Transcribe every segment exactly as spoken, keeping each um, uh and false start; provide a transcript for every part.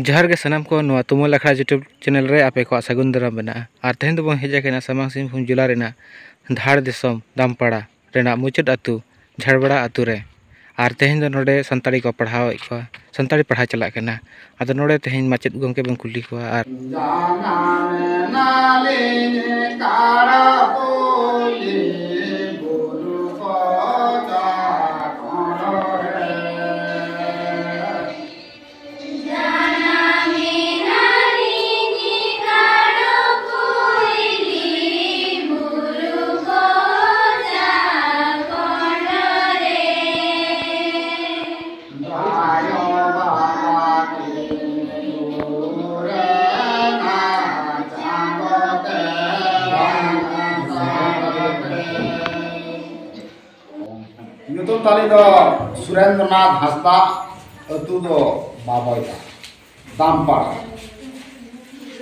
ᱡᱚᱦᱟᱨ ᱜᱮ ᱥᱟᱱᱟᱢ ᱠᱚ, ᱱᱚᱣᱟ ᱛᱩᱢᱟᱹᱞ ᱟᱠᱷᱲᱟ YouTube channel ᱨᱮ ᱟᱯᱮ ᱠᱚᱣᱟᱜ ᱥᱟᱹᱜᱩᱱ ᱫᱟᱨᱟᱢ ᱢᱮᱱᱟᱜᱼᱟ᱾ ᱟᱨ ᱛᱮᱦᱮᱧ ᱫᱚᱵᱚᱱ ᱦᱮᱡ ᱟᱠᱟᱱᱟ ᱥᱟᱢᱟᱝ ᱥᱤᱝᱵᱷᱩᱢ ᱡᱮᱞᱟ ᱨᱮᱱᱟᱜ ᱫᱷᱟᱲ ᱫᱤᱥᱚᱢ ᱫᱟᱢᱯᱟᱲᱟ ᱨᱮᱱᱟᱜ ᱢᱩᱪᱟᱹᱫ ᱟᱹᱛᱩ ᱡᱷᱟᱲᱵᱟᱲᱟ ᱟᱹᱛᱩ ᱨᱮ᱾ ᱟᱨ ᱛᱮᱦᱮᱧ ᱫᱚ ᱱᱚᱰᱮ ᱥᱟᱱᱛᱟᱲᱤ ᱠᱚ ᱯᱟᱲᱦᱟᱣᱮᱫ ᱠᱚᱣᱟ, ᱥᱟᱱᱛᱟᱲᱤ ᱯᱟᱲᱦᱟᱣ ᱪᱟᱞᱟᱜ ᱠᱟᱱᱟ᱾ ᱟᱫᱚ ᱱᱚᱰᱮ ᱛᱮᱦᱮᱧ ᱢᱟᱪᱮᱫ ᱜᱚᱢᱠᱮ ᱵᱚᱱ ᱠᱩᱞᱤ ᱠᱚᱣᱟ᱾ ᱟᱨ ᱧᱩᱛᱩᱢ ᱛᱟᱹᱞᱤᱧ ᱫᱚ ᱥᱩᱨᱮᱱᱫᱨᱚᱱᱟᱛᱷ ᱦᱟᱸᱥᱫᱟ, ᱟᱹᱛᱩ ᱫᱚ ᱵᱟᱵᱚᱭᱫᱟ, ᱫᱟᱢᱯᱟᱲᱟ᱾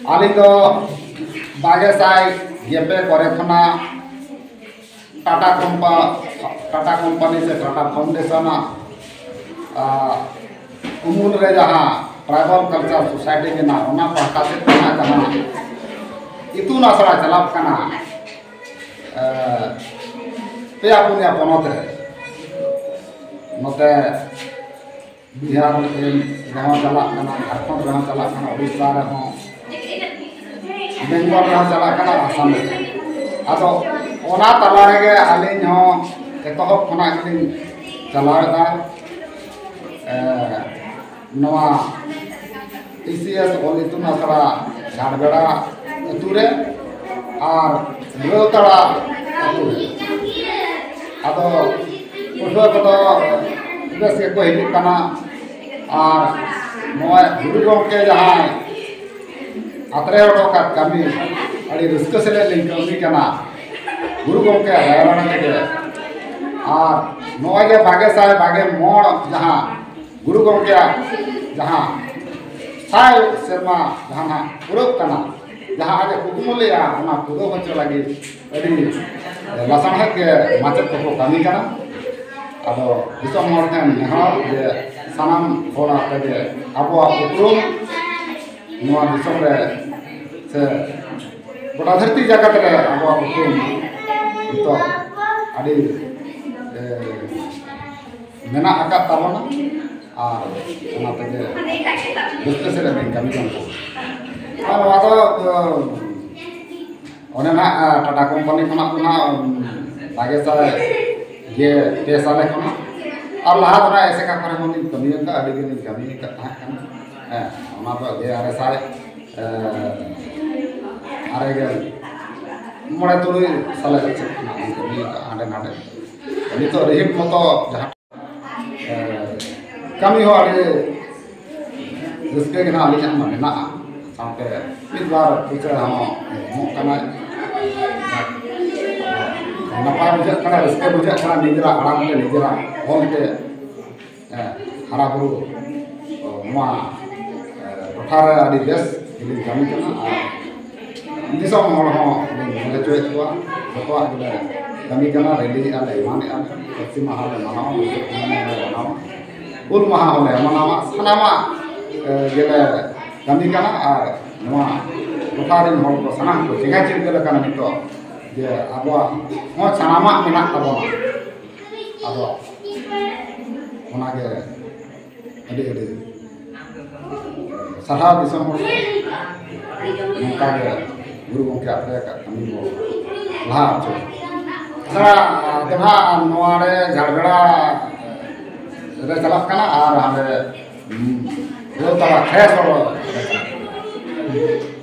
ᱟᱹᱞᱤᱧ ᱫᱚ ᱵᱟᱜᱮ ᱥᱟᱭ ᱜᱮᱞ ᱯᱮ ᱠᱚᱨᱮ ᱠᱷᱚᱱᱟᱜ ᱴᱟᱴᱟ ᱠᱚᱢᱯᱟ-, ᱴᱟᱴᱟ ᱠᱳᱢᱯᱟᱱᱤ ᱥᱮ ᱴᱟᱴᱟ ᱯᱷᱟᱣᱩᱱᱰᱮᱥᱚᱱᱟᱜ, ᱟ, ᱩᱢᱩᱞ ᱨᱮ ᱡᱟᱦᱟᱸ ᱴᱨᱟᱭᱵᱟᱞ ᱠᱟᱞᱪᱟᱨ ᱥᱳᱥᱟᱭᱴᱤ ᱢᱮᱱᱟᱜᱼᱟ, ᱚᱱᱟ ᱯᱟᱦᱴᱟ ᱥᱮᱫ ᱠᱷᱚᱱᱟᱜ ᱡᱟᱦᱟᱸ ᱤᱛᱩᱱ ᱟᱥᱲᱟ ᱪᱟᱞᱟᱜ ᱠᱟᱱᱟ, ᱮ, ᱯᱮᱭᱟ ᱯᱩᱱᱭᱟ ᱯᱚᱱᱚᱛ ᱨᱮ, ᱱᱚᱛᱮ ᱵᱤᱦᱟᱨ ᱨᱮᱦᱚᱸ ᱪᱟᱞᱟᱜ ᱠᱟᱱᱟ, ᱡᱷᱟᱲᱠᱷᱚᱸᱰ ᱨᱮᱦᱚᱸ ᱪᱟᱞᱟᱜ ᱠᱟᱱᱟ, ᱳᱰᱤᱥᱟ ᱨᱮᱦᱚᱸ, ᱵᱮᱝᱜᱚᱞ ᱨᱮᱦᱚᱸ ᱪᱟᱞᱟᱜ ᱠᱟᱱᱟ, ᱟᱥᱟᱢ ᱨᱮ᱾ ᱟᱫᱚ ᱚᱱᱟ ᱛᱟᱞᱟ ᱨᱮᱜᱮ ᱟᱹᱞᱤᱧ ᱦᱚᱸ ᱮᱛᱚᱦᱚᱵ ᱠᱷᱚᱱᱟᱜ ᱜᱮᱞᱤᱧ ᱪᱟᱞᱟᱣᱮᱫᱟ, ᱮ, ᱱᱚᱣᱟ ᱤ ᱥᱤ ᱮᱥ ᱚᱞ ᱤᱛᱩᱱ ᱟᱥᱲᱟ ᱡᱷᱟᱲᱵᱮᱲᱟ ᱟᱹᱛᱩ ᱨᱮ ᱟᱨ ᱵᱩᱲᱟᱹᱣᱛᱟᱲᱟ ᱟᱹᱛᱩ ᱨᱮ᱾ ᱟᱫᱚ ᱯᱟᱹᱴᱷᱩᱣᱟᱹ ᱠᱚᱫᱚ ᱵᱮᱥ ᱜᱮᱠᱚ ᱦᱤᱡᱩᱜ ᱠᱟᱱᱟ᱾ ᱟᱨ ᱱᱚᱜᱼᱚᱭ ᱜᱩᱨᱩ ᱜᱚᱢᱠᱮ ᱡᱟᱦᱟᱸᱭ ᱟᱛᱨᱮ ᱦᱚᱴᱚ ᱠᱟᱫ ᱠᱟᱹᱢᱤ, ᱟᱹᱰᱤ ᱨᱟᱹᱥᱠᱟᱹ ᱥᱮᱞᱮᱫ ᱞᱤᱧ ᱠᱟᱹᱢᱤ ᱠᱟᱱᱟ ᱜᱩᱨᱩ ᱜᱚᱢᱠᱮ ᱟᱭᱟᱨᱟᱲ ᱛᱮᱜᱮ᱾ ᱟᱨ ᱱᱚᱜᱼᱚᱭ ᱡᱮ ᱵᱟᱜᱮ ᱥᱟᱭ ᱵᱟᱜᱮ ᱢᱚᱬ ᱡᱟᱦᱟᱸ ᱜᱩᱨᱩ ᱜᱚᱢᱠᱮᱭᱟᱜ ᱡᱟᱦᱟᱸ ᱥᱟᱭ ᱥᱮᱨᱢᱟ ᱡᱟᱦᱟᱸ ᱱᱟᱜ ᱯᱩᱨᱟᱹᱜ ᱠᱟᱱᱟ, ᱡᱟᱦᱟᱸ ᱟᱡ ᱮ ᱠᱩᱠᱢᱩ ᱞᱮᱫᱼᱟ, ᱚᱱᱟ ᱯᱩᱨᱟᱹᱣ ᱦᱚᱪᱚ ᱞᱟᱹᱜᱤᱫ ᱟᱹᱰᱤ ᱞᱟᱥᱟᱲᱦᱮᱫ ᱜᱮ ᱢᱟᱪᱮᱫ ᱠᱚᱠᱚ ᱠᱟᱹᱢᱤ ᱠᱟᱱᱟ᱾ ᱟᱫᱚ ᱫᱤᱥᱚᱢ ᱦᱚᱲ ᱴᱷᱮᱱ ᱱᱮᱦᱚᱨ ᱡᱮ ᱥᱟᱱᱟᱢ ᱦᱚᱲ ᱟᱛᱮ ᱜᱮ ᱟᱵᱚᱣᱟᱜ ᱩᱯᱨᱩᱢ ᱱᱚᱣᱟ ᱫᱤᱥᱚᱢ ᱨᱮ ᱥᱮ ᱜᱚᱴᱟ ᱫᱷᱟᱹᱨᱛᱤ ᱡᱟᱠᱟᱛ ᱨᱮ ᱟᱵᱚᱣᱟᱜ ᱩᱯᱨᱩᱢ ᱱᱤᱛᱚᱜ ᱟᱹᱰᱤ, ᱮ, ᱢᱮᱱᱟᱜ ᱟᱠᱟᱫ ᱛᱟᱵᱚᱱᱟ᱾ ᱟᱨ ᱚᱱᱟ ᱛᱮᱜᱮ ᱨᱟᱹᱥᱠᱟᱹ ᱥᱮᱫ ᱨᱮ ᱠᱟᱹᱢᱤ ᱠᱟᱱ ᱛᱟᱵᱚᱱᱟ᱾ ᱟᱨ ᱱᱚᱣᱟ ᱫᱚ, ᱮ, ᱚᱱᱮ ᱱᱟᱜ, ᱟ, ᱴᱟᱴᱟ ᱠᱳᱢᱯᱟᱱᱤ ᱠᱷᱚᱱᱟᱜ ᱫᱚ ᱱᱟᱜ, ᱩᱢ, ᱵᱟᱜᱮ ᱥᱟᱭ ᱜᱮ ᱯᱮ ᱥᱟᱞᱮ ᱠᱷᱚᱱᱟᱜ᱾ ᱟᱨ ᱞᱟᱦᱟ ᱫᱚ ᱱᱟᱜ ᱮᱥᱮᱠᱟ ᱠᱚᱨᱮ ᱦᱚᱸ ᱞᱤᱧ ᱠᱟᱹᱢᱤ ᱟᱠᱟᱫ, ᱟᱹᱰᱤ ᱜᱮ ᱞᱤᱧ ᱠᱟᱹᱢᱤ ᱟᱠᱟᱫ ᱛᱟᱦᱮᱸ ᱠᱟᱱᱟ᱾ ᱦᱮᱸ, ᱚᱱᱟ ᱫᱚ ᱜᱮ ᱟᱨᱮ ᱥᱟᱭ, ᱮ, ᱟᱨᱮ ᱜᱮᱞ ᱢᱚᱬᱮ ᱛᱩᱨᱩᱭ ᱥᱟᱞᱮ ᱥᱮᱫ ᱠᱷᱚᱱᱟᱜ ᱞᱤᱧ ᱠᱟᱹᱢᱤ ᱟᱠᱟᱫ ᱦᱟᱸᱰᱮ ᱱᱟᱰᱮ᱾ ᱱᱤᱛᱚᱜ ᱨᱤᱦᱤᱴ ᱢᱚᱛᱚ ᱡᱟᱦᱟᱸ ᱮ, ᱠᱟᱹᱢᱤ ᱦᱚᱸ ᱟᱹᱰᱤ ᱨᱟᱹᱥᱠᱟᱹ ᱜᱮ ᱱᱟᱦᱟᱜ ᱟᱹᱞᱤᱧᱟᱜ ᱢᱟ ᱢᱮᱱᱟᱜᱼᱟ᱾ ᱥᱟᱶᱛᱮ ᱢᱤᱫ ᱵᱟᱨ ᱯᱩᱭᱥᱟᱹ ᱦᱚᱸ ᱮᱢᱚᱜ ᱠᱟᱱᱟᱭ᱾ ᱱᱟᱯᱟᱭ ᱵᱩᱡᱷᱟᱹᱜ ᱠᱟᱱᱟ, ᱨᱟᱹᱥᱠᱟᱹ ᱵᱩᱡᱷᱟᱹᱜ ᱠᱟᱱᱟ, ᱱᱤᱡᱮᱨᱟᱜ ᱟᱲᱟᱝ ᱛᱮ, ᱱᱤᱡᱮᱨᱟᱜ ᱚᱞ ᱛᱮ, ᱮ, ᱦᱟᱨᱟ ᱵᱩᱨᱩ, ᱚ, ᱱᱚᱣᱟ, ᱮ, ᱴᱚᱴᱷᱟ ᱨᱮ ᱟᱹᱰᱤ ᱵᱮᱥ ᱜᱮᱞᱤᱧ ᱠᱟᱹᱢᱤ ᱠᱟᱱᱟ᱾ ᱟᱨ ᱫᱤᱥᱚᱢ ᱦᱚᱲ ᱦᱚᱸ ᱞᱤᱧ ᱧᱮᱞ ᱦᱚᱪᱚᱭᱮᱫ ᱠᱚᱣᱟ, ᱡᱚᱛᱚᱣᱟᱜ ᱜᱮᱞᱮ ᱠᱟᱹᱢᱤ ᱠᱟᱱᱟ, ᱨᱮᱞᱤᱭᱮᱫᱼᱟ ᱞᱮ, ᱮᱢᱟᱱᱮᱫᱼᱟ ᱞᱮ, ᱯᱟᱹᱨᱥᱤ ᱢᱟᱦᱟ ᱞᱮ ᱢᱟᱱᱟᱣᱟ, ᱵᱤᱥᱥᱚ ᱠᱟᱹᱢᱤ ᱢᱟᱦᱟ ᱞᱮ ᱢᱟᱱᱟᱣᱟ, ᱦᱩᱞ ᱢᱟᱦᱟ ᱦᱚᱸᱞᱮ ᱢᱟᱱᱟᱣᱟ, ᱥᱟᱱᱟᱢᱟᱜ, ᱮ, ᱜᱮᱞᱮ ᱠᱟᱹᱢᱤ ᱠᱟᱱᱟ᱾ ᱟᱨ ᱱᱚᱣᱟ ᱴᱚᱴᱷᱟ ᱨᱮᱱ ᱦᱚᱲ ᱠᱚ ᱥᱟᱱᱟᱢ ᱠᱚ ᱪᱮᱸᱜᱷᱟ ᱪᱤᱨᱜᱟᱹᱞ ᱟᱠᱟᱱᱟ ᱱᱤᱛᱚᱜ, ᱡᱮ ᱟᱵᱚᱣᱟᱜ ᱦᱚᱸ ᱥᱟᱱᱟᱢᱟᱜ ᱢᱮᱱᱟᱜ ᱛᱟᱵᱚᱱᱟ᱾ ᱟᱫᱚ ᱚᱱᱟᱜᱮ ᱟᱹᱰᱤ ᱟᱹᱰᱤ ᱥᱟᱨᱦᱟᱣ ᱫᱤᱥᱚᱢ ᱦᱚᱲ ᱠᱚ᱾ ᱱᱚᱝᱠᱟ ᱜᱮ ᱜᱩᱨᱩ ᱜᱚᱢᱠᱮ ᱟᱛᱨᱮ ᱟᱠᱟᱫ ᱠᱟᱹᱢᱤ ᱵᱚ ᱞᱟᱦᱟ ᱦᱚᱪᱚᱭᱟ᱾ ᱟᱪᱪᱷᱟ, ᱟᱫᱚ ᱱᱟᱦᱟᱜ ᱱᱚᱣᱟ ᱨᱮ ᱡᱷᱟᱲᱜᱨᱟᱢ ᱨᱮ ᱪᱟᱞᱟᱜ ᱠᱟᱱᱟ ᱟᱨ ᱦᱟᱸᱰᱮ, ᱦᱩᱸ, ᱵᱮᱞᱛᱟᱲᱟ ᱠᱷᱮᱥ ᱦᱚᱲ ᱨᱮ ᱪᱟᱞᱟᱜ ᱠᱟᱱᱟ᱾